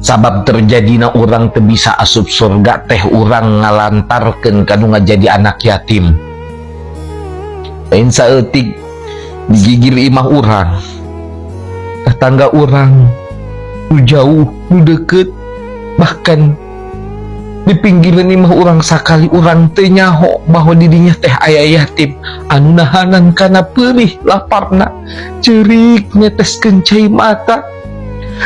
Sabab terjadina urang teu bisa asup surga teh urang ngalantarkeun ka nu ngajadi anak yatim. Lain saeutik, digigir imah urang, tetangga urang, nu jauh, nu deket, bahkan di pinggiran imah urang, sakali urang teu nyaho bahwa didinya teh aya yatim anu nahanan kana perih laparna, cerik neteskeun cai mata,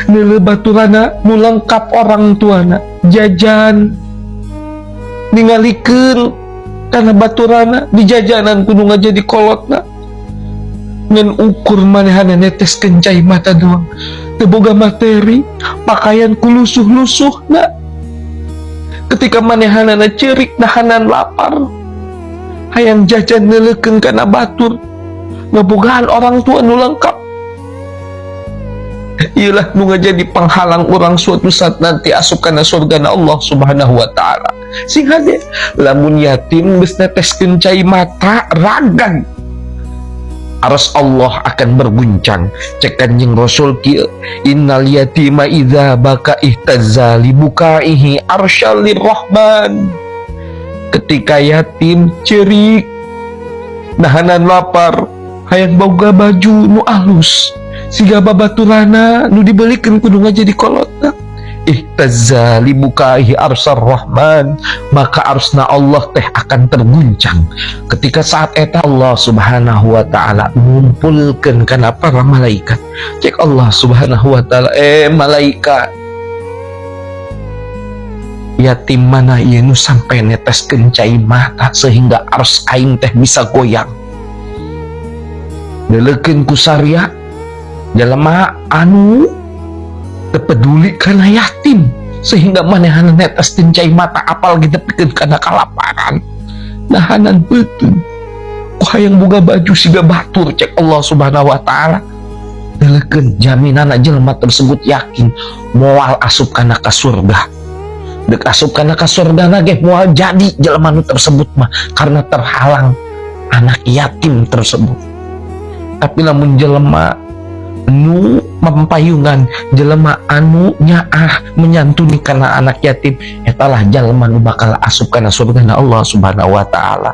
neuleu baturana nu lengkap orang tuana jajan, ningalikeun kana baturana di jajanan kudu ngajadi kolotna, ngan ukur manehana neteskeun cai mata doang, teu boga materi, pakaian ku lusuh-lusuhna. Ketika manehanana cerik nahanan lapar, hayang jajan, neuleukeun kana batur ngabogaan orang tua nu lengkap, iyalah nu ngajadi penghalang orang suatu saat nanti asup kana surga na Allah Subhanahu wa Taala. Sing hade, lamun yatim geus neteskeun cai mata ragan, aras Allah akan berguncang. Cek Kanjeng Rasul kieu, "Innal yatima idza baka ihtazza li bukaihi arsyal lirrahman." Ketika yatim cerik nahanan lapar, hayang boga baju nu alus siga babaturana nu dibelikeun kudu ngajadi kolotna, ihtazza li bukaihi arsyar rahman, maka arsna Allah teh akan terguncang. Ketika saat eta Allah Subhanahu wa Taala ngumpulkeun kana para malaikat. Cek Allah Subhanahu wa Taala, "Eh malaikat, yatim mana ieu nu sampai neteskeun cai mata sehingga ars aing teh bisa goyang?" Neuleukeun ku saria jelema anu teu peduli kana yatim sehingga manehana neteskeun cai mata, apalagi tepikeun kana kalaparan, nahanan beuteung ku hayang boga baju siga batur. Cek Allah Subhanahu wa Taala, neuleukeun jaminana jelema tersebut yakin moal asup kana ka surga. Dek asup kana ka surga na ge moal jadi jelema nu tersebut mah, karena terhalang anak yatim tersebut. Tapi lamun jelema nu mempayungan, jelema anu nyaah menyantuni kana anak yatim, etalah jelema nu bakal asup kana surga na Allah Subhanahu wa Taala.